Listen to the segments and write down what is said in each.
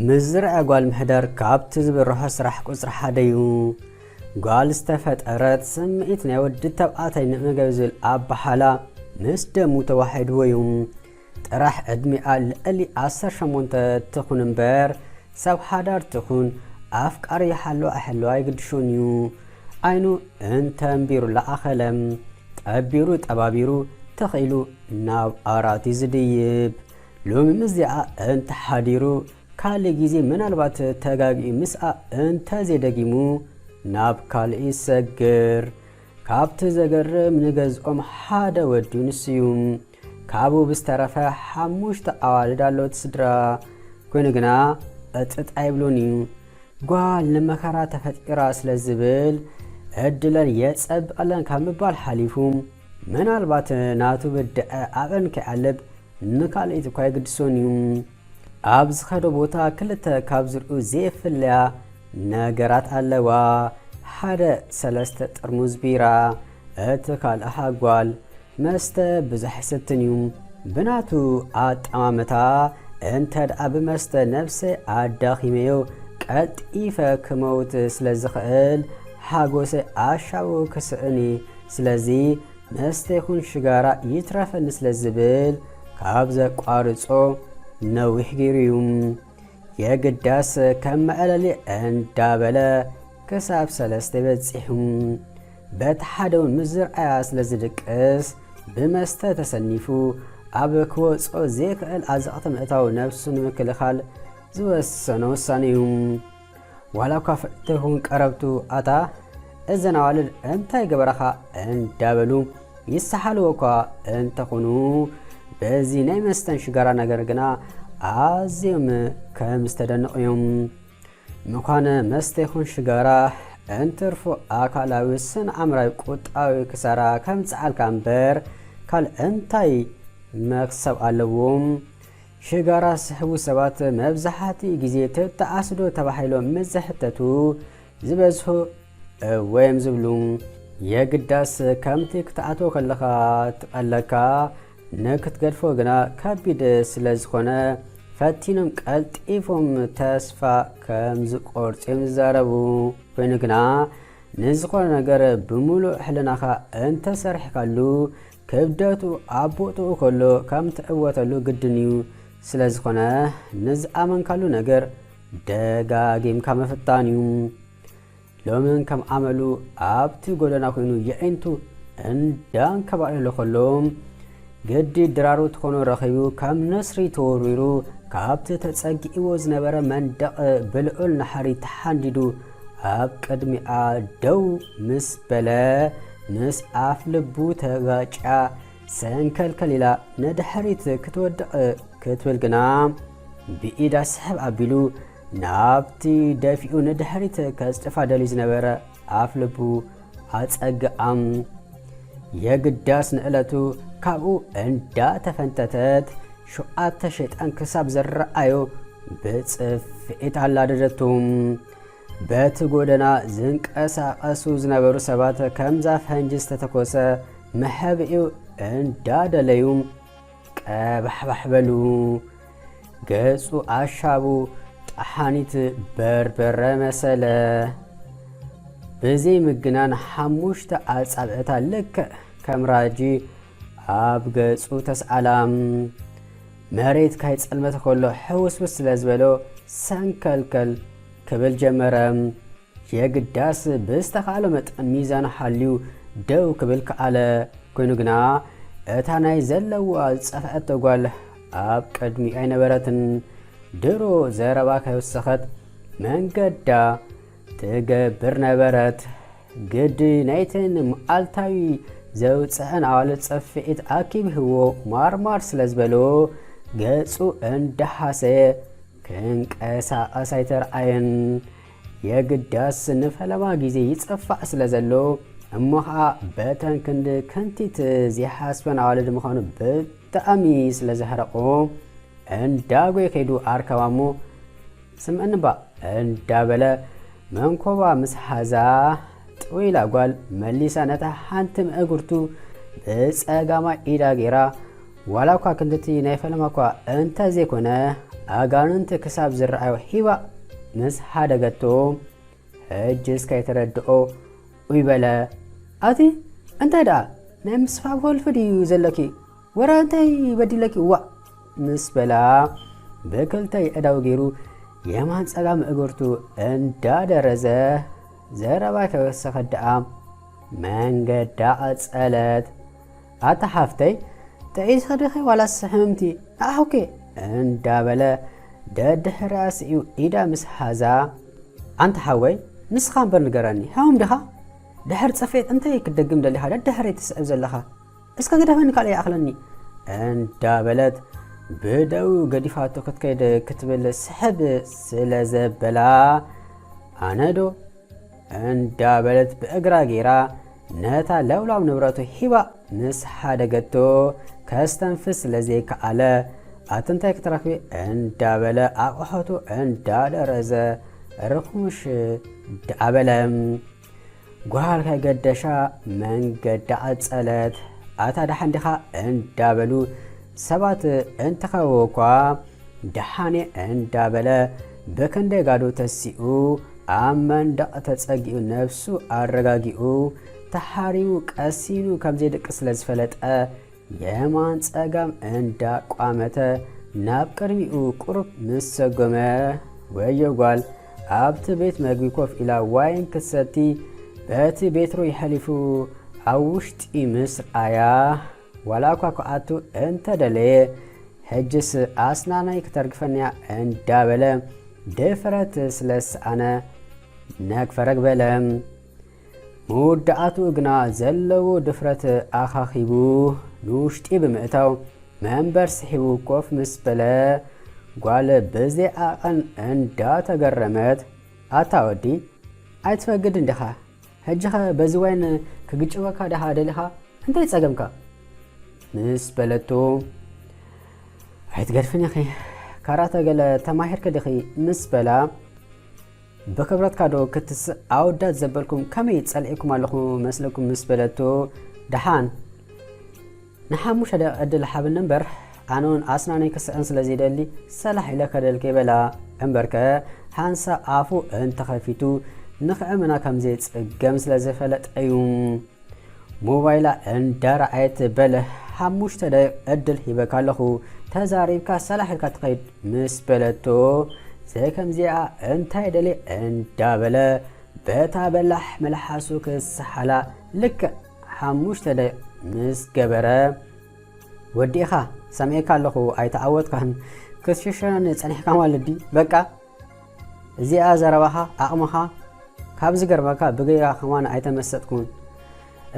ምስ ዝረኣ ጓል ምሕዳር ካብቲ ዝብርሆ ስራሕ ቁፅሪ ሓደ እዩ። ጓል ዝተፈጠረት ስምዒት ናይ ወዲ ተባዕታይ ንምገብ ዝብል ኣበሓላ ምስ ደሙ ተዋሒድዎ እዩ። ጥራሕ ዕድሚኣ ልዕሊ ዓሰርተ ሸሞንተ ትኹን እምበር፣ ሰብ ሓዳር ትኹን ኣፍቃሪ ይሓልዋ ኣይሓልዋ ኣይግድሾን እዩ። ዓይኑ እንተንቢሩ ለኣኸለ፣ ጠቢሩ ጠባቢሩ ተኽኢሉ ናብ ኣራት እዩ ዝድይብ። ሎሚ ምስዚኣ እንተሓዲሩ ካልእ ግዜ ምናልባት ተጋጊኡ ምስኣ እንተዘይደጊሙ ናብ ካልእ ይሰግር። ካብቲ ዘገርም ንገዝኦም ሓደ ወዲ ንሱ እዩ። ካብኡ ብዝተረፈ ሓሙሽተ ኣዋልድ ኣለዎት ስድራ። ኮይኑ ግና ዕጥጥ ኣይብሉን እዩ። ጓል ንመከራ ተፈጢራ ስለ ዝብል ዕድለን የጸብቐለን ካብ ምባል ሓሊፉ ምናልባት ናቱ ብድዐ ኣብአን ከይዓልብ ንካልኢት እኳ የግድሶን እዩ። ኣብ ዝኸዶ ቦታ ክልተ ካብ ዝርኡ ዘይፍለያ ነገራት ኣለዋ። ሓደ ሰለስተ ጥርሙዝ ቢራ፣ እቲ ካልእ ሃጓል። መስተ ብዙሕ ይሰትን እዩ። ብናቱ ኣጠማምታ እንተ ደኣ ብመስተ ነብሰይ ኣዳኺመዮ ቀልጢፈ ክመውት ስለ ዝኽእል ሓጎሰይ ኣሻቡ ክስእን እየ። ስለዚ መስተ ይኹን ሽጋራ ይትረፈኒ ስለ ዝብል ካብ ዘቋርጾ ነዊሕ ገይሩ እዩ። የግዳስ ከም መዕለሊ እንዳበለ ክሳብ ሰለስተ በጺሑ። በቲ ሓደ እውን ምስ ዝርኣያ ስለ ዝድቅስ ብመስተ ተሰኒፉ ኣብ ክወጾ ዘይክእል ኣዘቕቲ ምእታው ነብሱ ንምክልኻል ዝወሰኖ ውሳነ እዩ። ዋላ እኳ ፍዕቲ ይኹን ቀረብቱ ኣታ እዘን ኣዋልድ እንታይ ገበራኻ እንዳበሉ ይሰሓልዎ እኳ እንተኾኑ፣ በዚ ናይ መስተን ሽጋራ ነገር ግና ኣዝዮም ከም ዝተደንቑ እዮም። ምዃነ መስተ ይኹን ሽጋራ እንትርፎ ኣካላዊ ስነ ኣእምራዊ ቁጣዊ ክሳራ ከምጽዓልካ እምበር ካልእ እንታይ መኽሰብ ኣለዎም? ሽጋራ ዝስሕቡ ሰባት መብዛሕትኡ ግዜ ትጠዓስዶ ተባሂሎም ምስ ዝሕተቱ ዝበዝሑ እወ እዮም ዝብሉ። የግዳስ ከምቲ ክትኣትዎ ከለኻ ትቐለካ ንክትገድፎ ግና ከቢድ ስለ ዝኾነ ፈቲኖም ቀልጢፎም ተስፋ ከም ዝቆርጹ እዮም ዝዛረቡ። ኮይኑ ግና ንዝኾነ ነገር ብምሉእ ሕልናኻ እንተሰሪሕካሉ ክብደቱ ኣብ ቦትኡ ከሎ ከም ትዕወተሉ ግድን እዩ። ስለ ዝኾነ ንዝኣመንካሉ ነገር ደጋጊምካ ምፍታን እዩ። ሎምን ከም ኣመሉ ኣብቲ ጎደና ኮይኑ የዒንቱ እንዳንከባለለ ከሎ ግዲ ድራሩ ትኾኖ ረኺቡ ከም ነስሪ ተወርዊሩ ካብቲ ተጸጊእዎ ዝነበረ መንደቕ ብልዑል ናሕሪ ተሓንዲዱ ኣብ ቅድሚኣ ደው ምስ በለ ምስ ኣፍ ልቡ ተጋጭያ ሰንከልከል ኢላ ንድሕሪት ክትወድቕ ክትብል ግና ብኢዳ ስሕብ ኣቢሉ ናብቲ ደፊኡ ንድሕሪት ከጽድፋ ደልዩ ዝነበረ ኣፍ ልቡ ኣጸግኣም። የግዳስ ንዕለቱ ካብኡ እንዳተፈንተተት ሸውዓተ ሸይጣን ክሳብ ዝረኣዮ ብጽፍዒት ኣላደደቱ። በቲ ጎደና ዝንቀሳቐሱ ዝነበሩ ሰባት ከምዛ ፈንጂ ዝተተኮሰ መሕብኢኡ እንዳደለዩ ቀባሕባሕ በሉ። ገጹ ኣሻቡ ጠሓኒት በርበረ መሰለ። ብዘይምግናን ሓሙሽተ ኣጻብዕታ ልክዕ ከም ራጂ ኣብ ገጹ ተስኣላ። መሬት ካይጸልመተ ከሎ ሕውስውስ ስለ ዝበሎ ሰንከልከል ክብል ጀመረ። የግዳስ ብዝተኻእሎ መጠን ሚዛኑ ሓልዩ ደው ክብል ከኣለ። ኮይኑ ግና እታ ናይ ዘለዋ ዝጸፍዐቶ ጓል ኣብ ቅድሚኡ ኣይነበረትን። ድሮ ዘረባ ከይወሰኸት መንገዳ ትገብር ነበረት። ግዲ ናይተን መዓልታዊ ዘውጽአን ኣዋልድ ጽፍዒት ኣኪብህዎ ማርማር ስለ ዝበሎ ገጹ እንዳሓሰየ ክንቀሳቐስ ኣይተርኣየን። የግዳስ ንፈለማ ግዜ ይጽፋዕ ስለ ዘሎ እሞ ኸኣ በተን ክንዲ ክንቲት ዘይሓስበን ኣዋልድ ምዃኑ ብጣዕሚ ስለ ዘሕረቖ እንዳጎየ ከይዱ ኣርከባ እሞ ስምዕኒ እባ እንዳበለ መንኮባ ምስ ሓዛ ጥው ኢላ ጓል መሊሳ ነታ ሓንቲ ምእግርቱ ብጸጋማይ ኢዳ ገይራ ዋላ እኳ ክንድቲ ናይ ፈለማ እኳ እንተ ዘይኮነ፣ ኣጋንንቲ ክሳብ ዝረኣዮ ሂባ ምስ ሓደገቶ፣ ሕጅስ ከይተረድኦ ኡይ በለ። ኣቲ እንታይ ደኣ ናይ ምስፋ ወልፊ ድዩ ዘለኪ? ወረ እንታይ በዲለኪ? ዋእ ምስ በላ፣ ብክልተ የእዳው ገይሩ የማን ጸጋም እግርቱ እንዳደረዘ ዘረባ ከወሰኸት ደኣ መንገዳ ቀጸለት። ኣታ ሓፍተይ፣ ጥዒስኺ ዲኺ ዋላስ ሕምምቲ? ንዓኹኪ እንዳበለ ደድሕሪኣ ስዒቡ ኢዳ ምስ ሓዛ፣ ኣንታ ሓወይ፣ ንስኻ እምበር ንገረኒ፣ ሕሙም ዲኻ? ድሕሪ ጽፍዒት እንታይ ክትደግም ደሊኻ ደድሕረይ ትስዕብ ዘለኻ? እስከ ግደፈኒ፣ ካልእ ይኣኽለኒ እንዳበለት ብደው ገዲፋቶ ክትከይድ ክትብል ስሕብ ስለ ዘበላ፣ ኣነ ዶ እንዳበለት ብእግራ ገይራ ነታ ለውላው ንብረቱ ሂባ ምስ ሓደገቶ፣ ከስተንፍስ ስለ ዘይከኣለ፣ ኣቲ እንታይ ክትረኽቢ እንዳበለ ኣቕሖቱ እንዳደረዘ ርኹሽ ደኣ በለ። ጓል ከይገደሻ መንገዳ ቀጸለት። ኣታ ደሓን ዲኻ እንዳበሉ ሰባት እንተኸበብዋ፣ ደሓን እየ እንዳበለ ብክንደይ ጋዶ ተሲኡ ኣብ መንደቕ ተጸጊኡ ነብሱ ኣረጋጊኡ ተሓሪቡ ቀሲኑ ከም ዘይድቅስ ስለ ዝፈለጠ የማን ጸጋም እንዳቋመተ ናብ ቅድሚኡ ቁሩብ ምስ ሰጎመ፣ ወዮ ጓል ኣብቲ ቤት መግቢ ኮፍ ኢላ ዋይን ክትሰቲ በቲ ቤትሮ ይሐሊፉ ኣብ ውሽጢ ምስ ረኣያ ዋላ እኳ ክኣቱ እንተደለየ፣ ሕጅስ ኣስናነይ ክተርግፈንያ እንዳበለ ድፍረት ስለ ዝሰኣነ ነግፈረግ በለ። መወዳእትኡ ግና ዘለዎ ድፍረት ኣኻኺቡ ንውሽጢ ብምእታው መንበር ስሒቡ ኮፍ ምስ በለ፣ ጓል ብዘይ ዓቐን እንዳተገረመት፣ ኣታ ወዲ ኣይትፈግድ እንዲኻ? ሕጂኸ በዚ ዋይን ክግጭወካ ዲኻ ደሊኻ? እንታይ ጸገምካ? ምስ በለቶ፣ ኣይትገድፍን ኢኺ፣ ካራተ ገለ ተማሂርኪ ዲኺ? ምስ በላ፣ ብክብረትካ ዶ ክትስእ ኣወዳት ዘበልኩም ከመይ ጸልዒኩም ኣለኹ መስለኩም? ምስ በለቶ፣ ደሓን ንሓሙሽተ ደቂቕ ዕድል ሓብኒ እምበር፣ ኣነ እውን ኣስናነይ ክስዕን ስለ ዘይደሊ ሰላሕ ኢለ ከደልኪ በላ። እምበርከ ሓንሳብ ኣፉ እንተኸፊቱ ንኽእምና ከም ዘይጽገም ስለ ዝፈለጠ እዩ። ሞባይላ እንዳረኣየት፣ በለ ሓሙሽተ ደቂቕ ዕድል ሂበካ ኣለኹ፣ ተዛሪብካ ሰላሕ ኢልካ ትኸይድ ምስ በለቶ፣ ዘይከምዚኣ እንታይ ደልየ እንዳበለ በታ በላሕ መልሓሱ ክሰሓላ ልክዕ ሓሙሽተ ደቂቕ ምስ ገበረ፣ ወዲእኻ፣ ሰሚዐካ ኣለኹ፣ ኣይተዓወትካን፣ ክትሽሸነኒ ጸኒሕካ ማለት ድዩ? በቃ እዚኣ ዘረባኻ፣ ዓቕምኻ፣ ካብ ዝገርመካ ብገይራ ከማን ኣይተመሰጥኩን።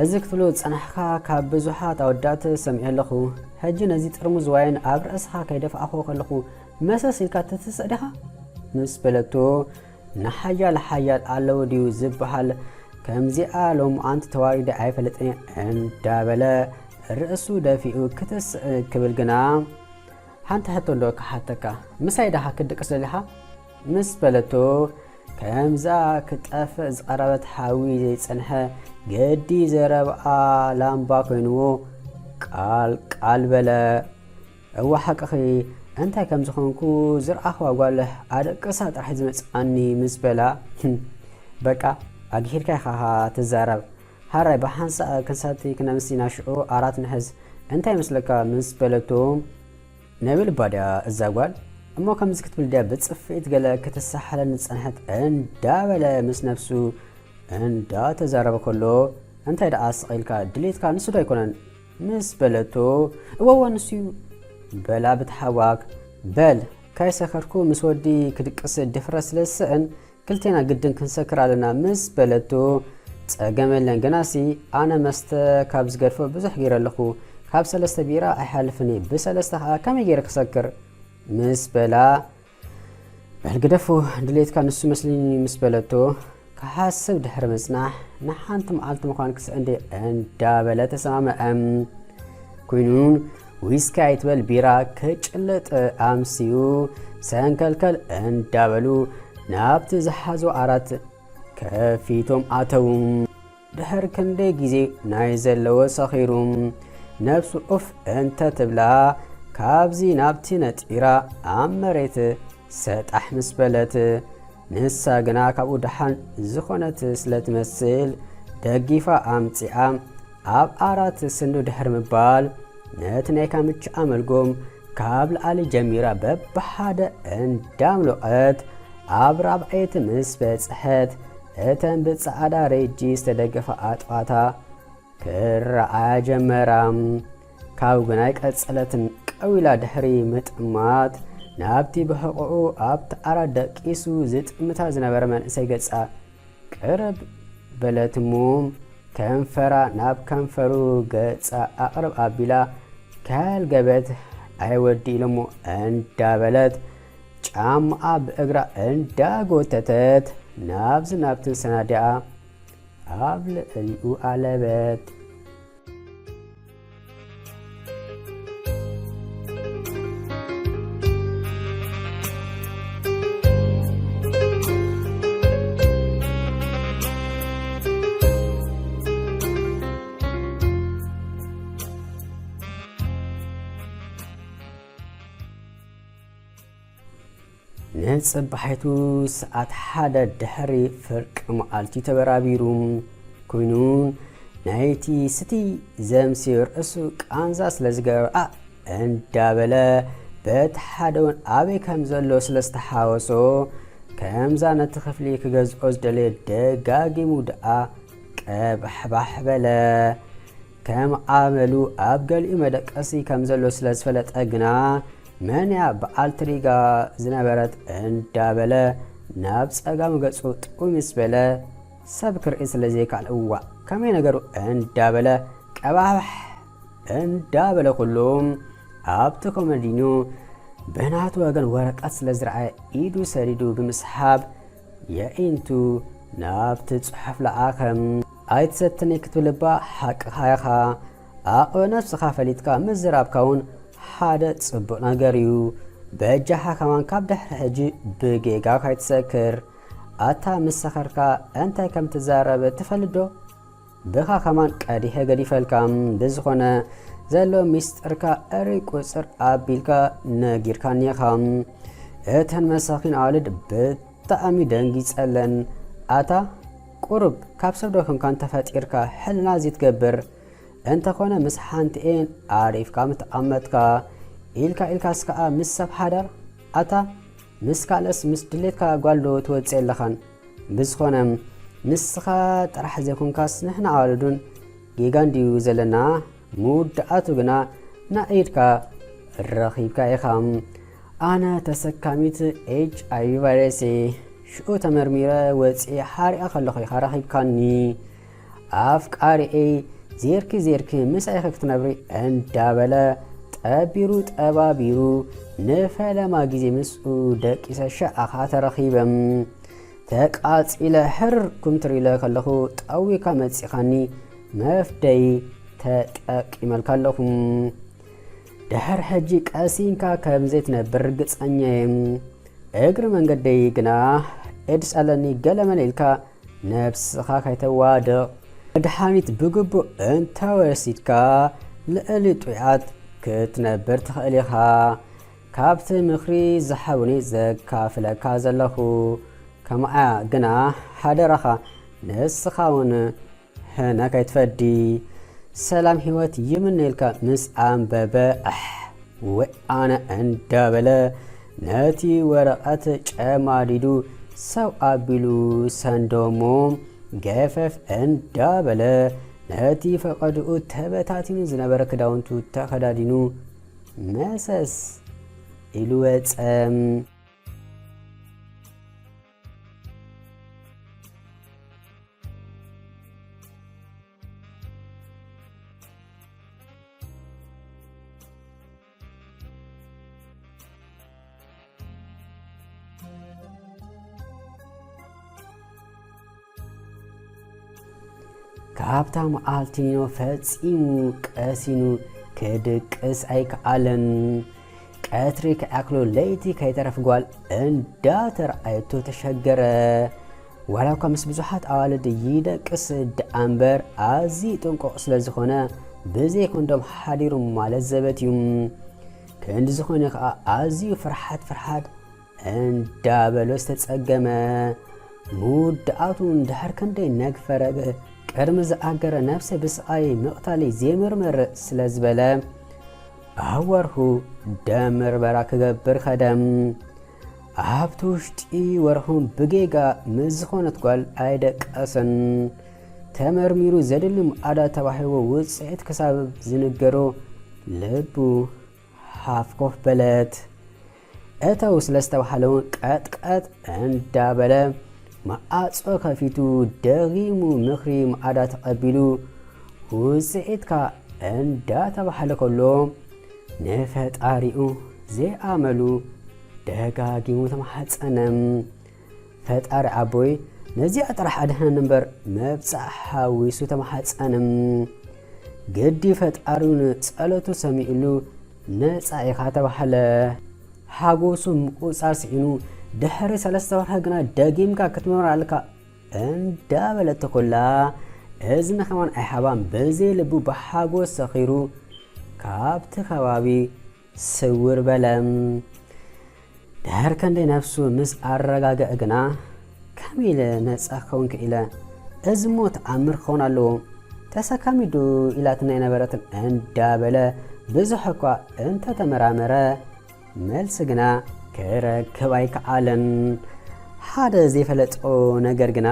እዚ ክትብሎ ዝጸናሕካ ካብ ብዙሓት ኣወዳት ሰሚዐ ኣለኹ። ሕጂ ነዚ ጥርሙዝ ዋይን ኣብ ርእስኻ ከይደፋእኽዎ ከለኹ መሰስ ኢልካ ትትስእ ዲኻ? ምስ በለቶ፣ ንሓያል ሓያል ኣለዉ ድዩ ዝበሃል? ከምዚኣ ሎምዓንቲ ተዋሪደ ኣይፈልጥን እየ እንዳበለ ርእሱ ደፊኡ ክትስእ ክብል ግና፣ ሓንቲ ሕቶ እንዶ ክሓተካ፣ ምሳይ ዳኻ ክትድቅስ ደሊኻ? ምስ በለቶ፣ ከምዛ ክጠፍእ ዝቐረበት ሓዊ ዘይጸንሐ ገዲ ዘረብኣ ላምባ ኮይንዎ ቃል ቃል በለ። እወ ሓቅኺ፣ እንታይ ከም ዝኾንኩ ዝረኣኽዋ ጓል ኣደቅሳ ጥራሕ ዝመጽኣኒ ምስ በላ፣ በቃ ኣግሂድካ ኢኻ ትዛረብ። ሃራይ ብሓንሳእ ክንሰቲ ክነምስ ኢና ሽዑ ኣራት ንሕዝ። እንታይ ይመስለካ? ምስ በለቶ፣ ናይ ብልባ ድያ እዛ ጓል? እሞ ከምዚ ክትብል ድያ ብጽፍዒት ገለ ክትሰሓለኒ ዝጸንሐት? እንዳበለ ምስ ነብሱ እንዳተዛረበ ከሎ፣ እንታይ ደኣ ስቕ ኢልካ? ድሌትካ ንሱ ዶ ኣይኮነን? ምስ በለቶ፣ እወ እወ ንሱ እዩ በላ ብተሓዋክ። በል ካይሰከርኩ ምስ ወዲ ክድቅስ ድፍረት ስለ ዝስእን ክልቴና ግድን ክንሰክር ኣለና ምስ በለቶ፣ ጸገም የለን ግናሲ ኣነ መስተ ካብ ዝገድፎ ብዙሕ ገይረ ኣለኹ። ካብ ሰለስተ ቢራ ኣይሓልፍን እየ። ብሰለስተ ከኣ ከመይ ገይረ ክሰክር? ምስ በላ፣ በል ግደፎ፣ ድሌትካ ንሱ መስልኒ ምስ በለቶ፣ ክሓስብ ድሕሪ ምጽናሕ፣ ንሓንቲ መዓልቲ ምዃን ክስዕን ድየ እንዳበለ ተሰማምዐ። ኮይኑን ዊስኪ ኣይትበል ቢራ ክጭልጥ ኣምስዩ፣ ሰንከልከል እንዳበሉ ናብቲ ዝሓዞ ዓራት ከፊቶም ኣተዉ። ድሕሪ ክንደይ ግዜ ናይ ዘለዎ ሰኺሩ፣ ነብሱ ኡፍ እንተ ትብላ፣ ካብዚ ናብቲ ነጢራ ኣብ መሬት ሰጣሕ ምስ በለት፣ ንሳ ግና ካብኡ ደሓን ዝኾነት ስለ ትመስል፣ ደጊፋ ኣምጺኣ ኣብ ኣራት ስንዱ ድሕሪ ምባል፣ ነቲ ናይ ካምቻ ኣመልጎም ካብ ላዕሊ ጀሚራ በብሓደ እንዳምሎቐት ኣብ ራብዐይቲ ምስ በጽሐት፣ እተን ብጻዕዳ ሬጂ ዝተደገፋ ኣጥፋታ ክረኣያ ጀመራ። ካብኡ ግን ኣይቀጸለትን። ቀው ኢላ ድሕሪ ምጥማት፣ ናብቲ ብሕቖኡ ኣብቲ ዓራት ደቂሱ ዝጥምታ ዝነበረ መንእሰይ ገጻ ቅርብ በለት እሞ፣ ከንፈራ ናብ ከንፈሩ ገጻ ኣቕርብ ኣቢላ፣ ካልገበት ኣይወዲ ኢሎሞ እንዳበለት፣ ጫማኣ ብእግራ እንዳጎተተት ናብዚ ናብትን ሰናዲኣ ኣብ ልዕሊኡ ኣለበት። ንጽባሒቱ ሰዓት ሓደ ድሕሪ ፍርቂ መዓልቲ ተበራቢሩ ኮይኑ፣ ናይቲ ስቲ ዘምስዮ ርእሱ ቃንዛ ስለ ዝገበረ፣ ኣ እንዳበለ፣ በቲ ሓደ እውን ኣበይ ከም ዘሎ ስለ ዝተሓወሶ፣ ከምዛ ነቲ ክፍሊ ክገዝኦ ዝደለየ ደጋጊሙ ደኣ ቀባሕባሕ በለ። ከም ዓመሉ ኣብ ገሊኡ መደቀሲ ከም ዘሎ ስለ ዝፈለጠ ግና፣ መን እያ በዓልቲ ሪጋ ዝነበረት እንዳበለ ናብ ጸጋም ገጹ ጥው ምስ በለ፣ ሰብ ክርኢ ስለ ዘይከኣለ፣ እዋእ፣ ከመይ ነገሩ እንዳበለ ቀባሕባሕ እንዳበለ ኩሉ ኣብቲ ኮመዲኖ ብናቱ ወገን ወረቐት ስለ ዝረኣየ ኢዱ ሰዲዱ ብምስሓብ የዒንቱ ናብቲ ጽሑፍ ለኣኸ። ኣይትሰትኒ ክትብል እባ ሓቅኻ ኢኻ። ዓቕሚ ነብስኻ ፈሊጥካ ምዝራብካ እውን ሓደ ጽቡቕ ነገር እዩ። በጃኻ ከማን ካብ ድሕሪ ሕጂ ብጌጋ ካይትሰክር። ኣታ ምስ ሰኸርካ እንታይ ከም ትዛረብ ትፈልጥ ዶ? ብኻ ከማን ቀዲሐ ገዲፈልካ። ብዝኾነ ዘሎ ሚስጥርካ እርይ ቁጽር ኣቢልካ ነጊርካኒ ኢኻ። እተን መሳኺን ኣዋልድ ብጣዕሚ ደንጊጸለን። ኣታ ቁሩብ ካብ ሰብ ዶ ኮንካ እንተፈጢርካ ሕልና እዚ ትገብር? እንተኾነ ምስ ሓንቲኤን ዓሪፍካ ምተቐመጥካ፣ ኢልካ ኢልካስ ከኣ ምስ ሰብ ሓዳር? ኣታ ምስ ካልእስ ምስ ድሌትካ ጓል ዶ ትወጽእ ኣለኻን? ብዝኾነ ንስኻ ጥራሕ ዘይኮንካስ ንሕና ኣዋልድ እውን ጌጋ እንድዩ ዘለና። ምውዳኣቱ ግና ናይ ኢድካ ረኺብካ ኢኻ። ኣነ ተሰካሚት ኤች ኣይ ቪ ቫይረስ እየ። ሽዑ ተመርሚረ ወጺኤ ሓሪኣ ከለኹ ኢኻ ረኺብካኒ። ኣፍቃሪኤይ ዜርኪ ዜርኪ ምሳይ ኢኺ ክትነብሪ እንዳበለ ጠቢሩ ጠባቢሩ ንፈለማ ግዜ ምስኡ ደቂሰ ሽዓ ኸኣ ተረኺበ። ተቃጺለ ሕርር ኩምትር ኢለ ከለኹ ጠዊካ መጺኻኒ መፍደይ ተጠቂመልካ ኣለኹ። ድሕር ሕጂ ቀሲንካ ከም ዘይትነብር ርግጸኛ እየ። እግሪ መንገደይ ግና ኤድስ ኣለኒ ገለመለ ኢልካ ነብስኻ ከይተዋድቕ። መድሓኒት ብግቡእ እንተወሲድካ ልዕሊ ጥዑያት ክትነብር ትኽእል ኢኻ። ካብቲ ምኽሪ ዝሓቡኒ ዘካፍለካ ዘለኹ። ከምኣ ግና ሓደራኻ ንስኻ እውን ህነ ከይትፈዲ። ሰላም ህይወት ይምነየልካ ምስ ኣንበበ፣ ኣሕ፣ ወይ ኣነ እንዳበለ ነቲ ወረቐት ጨማዲዱ ሰው ኣቢሉ ሰንደሞ ገፈፍ እንዳበለ ነቲ ፈቐድኡ ተበታቲኑ ዝነበረ ክዳውንቱ ተኸዳዲኑ መሰስ ኢሉ ወጸ። ካብታ መዓልቲ ኒኖ ፈጺሙ ቀሲኑ ክድቅስ ኣይከኣለን። ቀትሪ ከይኣክሎ ለይቲ ከይተረፍ ጓል እንዳተረኣየቶ ተሸገረ። ዋላ እኳ ምስ ብዙሓት ኣዋልድ ይደቅስ ደኣ እምበር፣ ኣዝዩ ጥንቁቕ ስለ ዝኾነ፣ ብዘይ ኮንዶም ሓዲሩ ማለት ዘበት እዩ። ክንዲ ዝኾነ ከዓ ኣዝዩ ፍርሓት ፍርሓት እንዳበሎ ዝተጸገመ፣ ምውዳኣቱ እንድሕር ክንደይ ነግፈረግ ቅድሚ ዝኣገረ ነፍሰ ብስቓይ ምቕታለይ ዘይምርምር ስለ ዝበለ፣ ኣብ ወርሁ ደም ምርመራ ክገብር ከደ። ኣብቲ ውሽጢ ወርሑ ብጌጋ ምስ ዝኾነት ጓል ኣይደቀሰን። ተመርሚሩ ዘድሊ ምኣዳ ተባሂዎ ውፅኢት ክሳብ ዝንገሮ ልቡ ሃፍ ኮፍ በለት። እተው ስለ ዝተባሃለ እውን ቀጥቀጥ እንዳበለ መዓጾ ከፊቱ ደጊሙ ምኽሪ ምኣዳ ተቐቢሉ ውፅኢትካ እንዳተባሃለ ከሎ ንፈጣሪኡ ዘይኣመሉ ደጋጊሙ ተማሓጸነ። ፈጣሪ ኣቦይ ነዚኣ ጥራሕ ኣድሕነኒ እምበር መብጻዕ ሓዊሱ ተማሓጸነ። ግዲ ፈጣሪውን ጸሎቱ ሰሚዕሉ ነጻ ኢኻ ተባህለ። ሓጎሱ ምቁጻር ስኢኑ ድሕሪ ሰለስተ ወርሒ ግና ደጊምካ ክትምርመር ኣለካ እንዳበለቶ ኮላ እዝኒ ከማን ኣይሃባን ብዘይ ልቡ ብሓጎስ ሰኺሩ ካብቲ ከባቢ ስውር በለ። ድሕር ክንደይ ነፍሱ ምስ ኣረጋግዐ ግና ከመይ ኢለ ነጻ ክኸውን ክኢለ? እዚ እሞ ተኣምር ክኸውን ኣለዎ። ተሰካሚ ዶ ኢላትና ኣይነበረትን እንዳበለ ብዙሕ እኳ እንተተመራመረ መልሲ ግና ክረክብ ኣይከኣለን። ሓደ ዘይፈለጦ ነገር ግና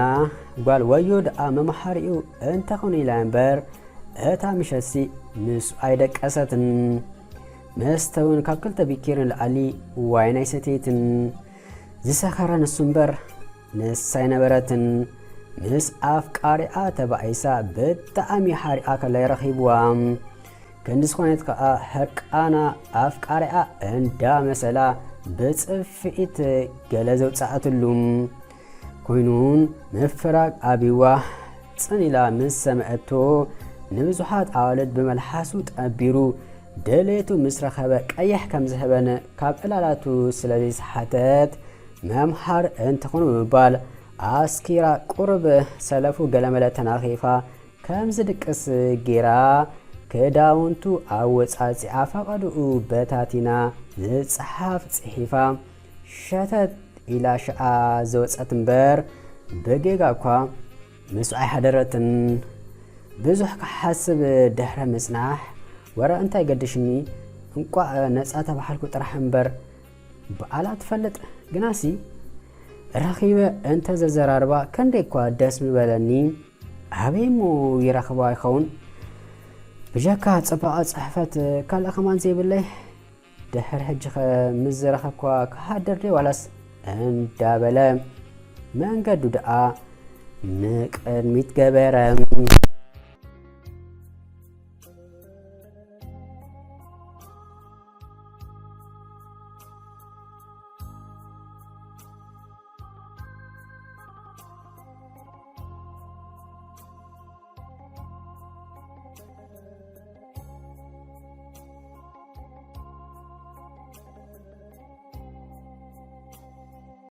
ጓል ወዮ ደኣ መምሃሪኡ እንተኾነ ኢላ እምበር እታ ምሸትሲ ምስ ኣይደቀሰትን። መስተ እውን ካብ ክልተ ቢኬር ንላዕሊ ዋይን ኣይሰተየትን። ዝሰኸረ ንሱ እምበር ንሳ ኣይነበረትን። ምስ ኣፍቃሪኣ ተባኢሳ ብጣዕሚ ሓሪኣ ከላ ይረኺብዋ። ክንዲ ዝኾነት ከኣ ሕርቃና ኣፍቃሪኣ እንዳ መሰላ ብጽፍዒት ገለ ዘውጻኣትሉ። ኮይኑን ምፍራግ ኣብይዋ ጽን ኢላ ምስ ሰምዐቶ ንብዙሓት ኣዋልድ ብመልሓሱ ጠቢሩ ደሌቱ ምስ ረኸበ ቀይሕ ከም ዝህበን ካብ ዕላላቱ ስለ ዘይሰሓተት መምሃር እንተኾኑ ብምባል ኣስኪራ ቁሩብ ሰለፉ ገለመለ ተናኺፋ ከም ዝድቅስ ጌራ ክዳውንቱ ኣወጻጺኣ ፈቐድኡ በታቲና ዝጸሓፍ ጽሒፋ ሸተት ኢላ ሽዓ ዝወጸት እምበር ብጌጋ እኳ ምስኡ ኣይሓደረትን። ብዙሕ ክሓስብ ድሕሪ ምጽናሕ ወረ እንታይ ገድሽኒ እንቋዕ ነጻ ተባሃልኩ ጥራሕ እምበር በዓላ ትፈልጥ ግናሲ ረኺበ እንተ ዘዘራርባ ከንደይ እኳ ደስ ምበለኒ። ኣበይ እሞ ይረኽባ ይኸውን? ብጀካ ጽባቐ ጽሕፈት ካልእ ከማን ዘይብለይ ድሕሪ ሕጂኸ ምስ ዝረኸብኳ ክሃድር ድየ ዋላስ እንዳበለ መንገዱ ደኣ ንቅድሚት ገበረ።